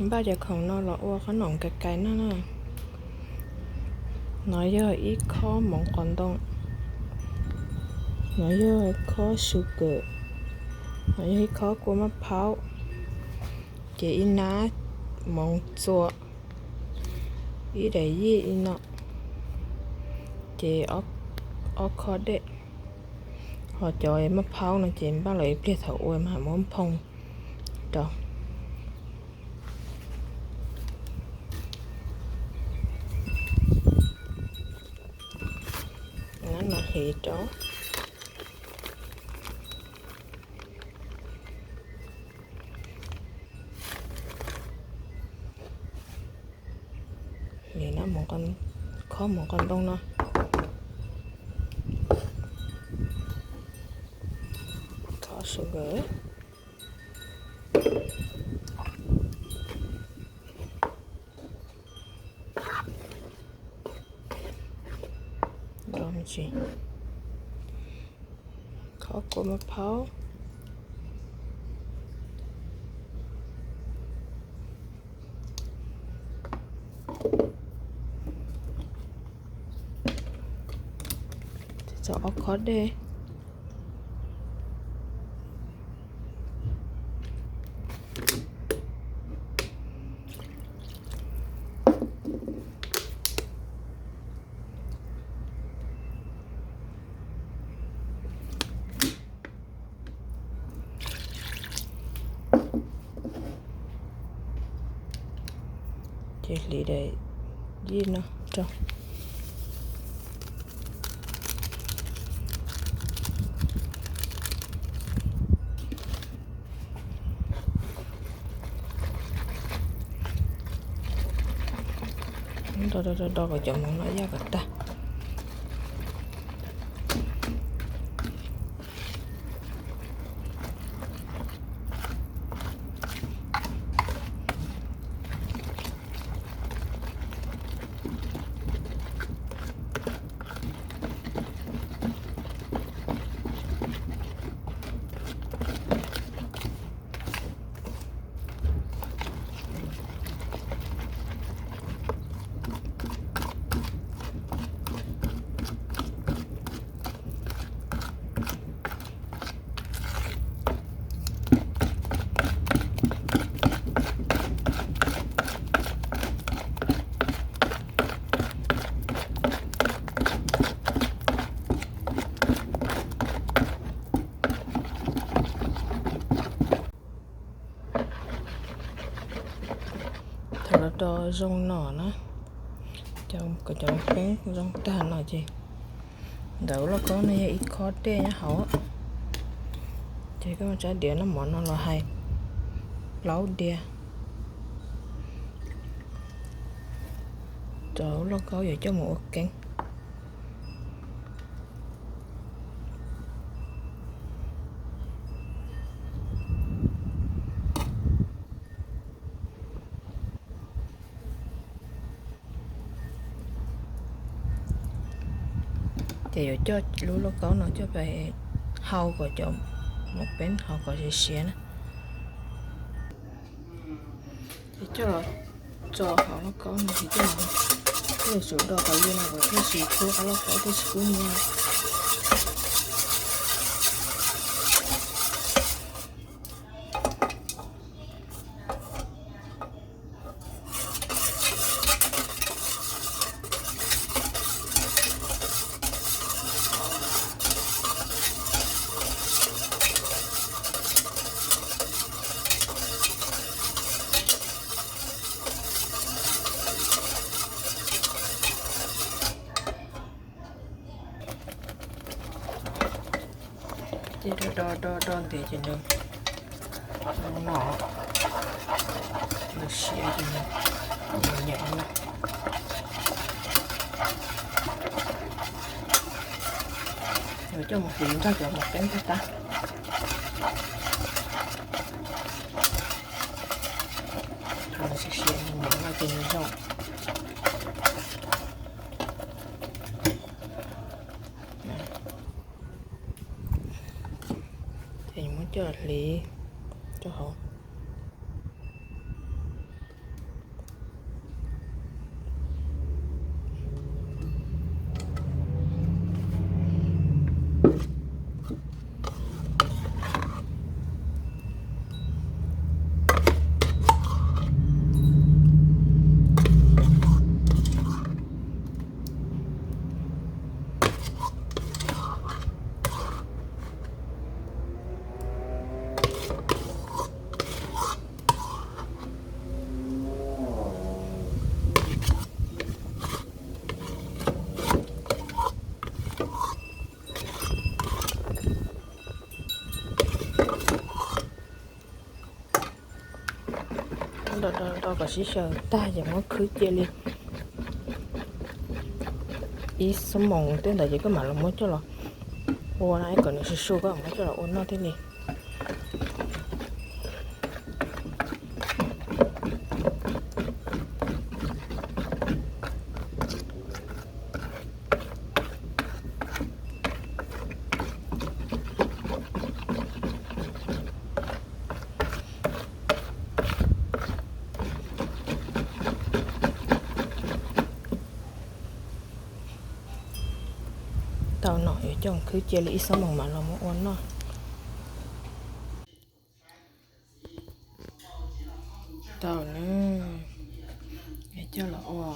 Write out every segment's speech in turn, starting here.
Npaj cov khoom no los ua qhob noom kais kais noj na. No yog ib khob hmoov qos ntoo, no yog khob sugar, no yog ib khob kua maj phaub, ces ib nab hmoov txua, ib daim yij li no, ces ob khob dej. Ho cov maj phaub no ces npaj los ib pliag thaum ua mas muab nphoo rau. Nab no hliv rau. Hliv nab, khob hmoov qos ntoo no, khob sugar. Khob kua maj phaub. Txog ob khob dej. Ces hliv daim yij no rau. Do do do do kom cov hmoov no yaj kom tag. Thaum lawv do zoo no na, kom cov peeb zoo tag no ces ntawm lub lauj kaub no yog ib khob dej nyob hauv. Ces koj muab tsab diav noj mov no los hais plaub diav rau lub lauj kaub yuav coj mus ua keeb. Ces yuav coj lub lauj kaub no coj pais hau kom cov mov peeb hauv kom siav siav na. Ces coj los tso hauv lauj kaub no ces coj los, thiaj li tsum do qhov li no kom thiaj tsis kub qab lauj kaub thiaj tsis kub nyiab. Ces do do do do ntev ces nws no, nws siav ces nws nyem no. Yuav coj mus hliv nrog cov mov peeb tag tag. Thaum nws siav siav nws nyem no ces nws zoo. Ces muab coj hliv rau hauv. Rau rau kom sib xyaw tag ces muab khwb cia li ib xuab moos tej ntawd ces koj mam los muab coj los ua na, kom nws su su koj mam muab coj los ua noj thiaj li. Tau no yuav coj khwb cia li ib xuab moos mam los muab ua noj. Tau na, yuav coj los ua.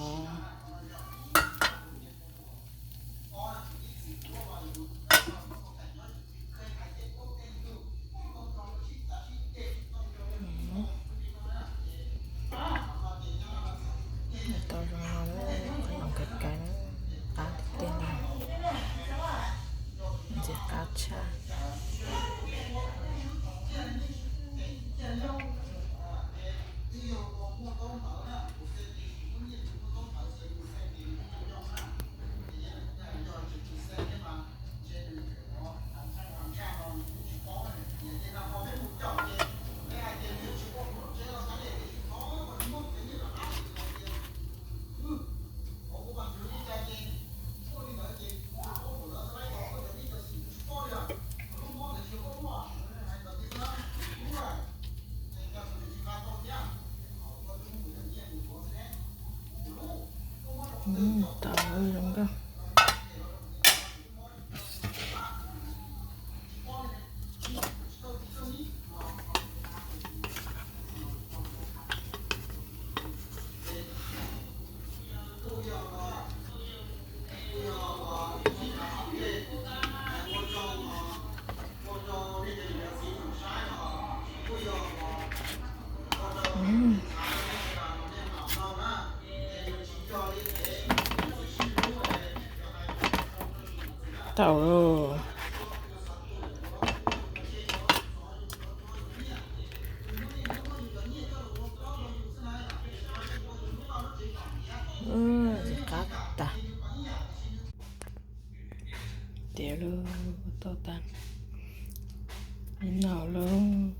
Tau zoo no, qhov no kawg kawg, qab tiag tiag no, ntxim qab tshaj. Tau zoo nkauj. Tau lauj. Ntxim qab tas. Tiav lauj, tau tas. Noj lauj.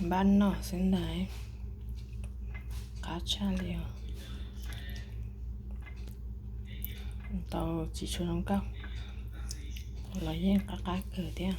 Npaj noj xwb ntag. Qab tshaj li os. Tau tsis tshua zoo nkauj los yeej qab qab kawg thiab.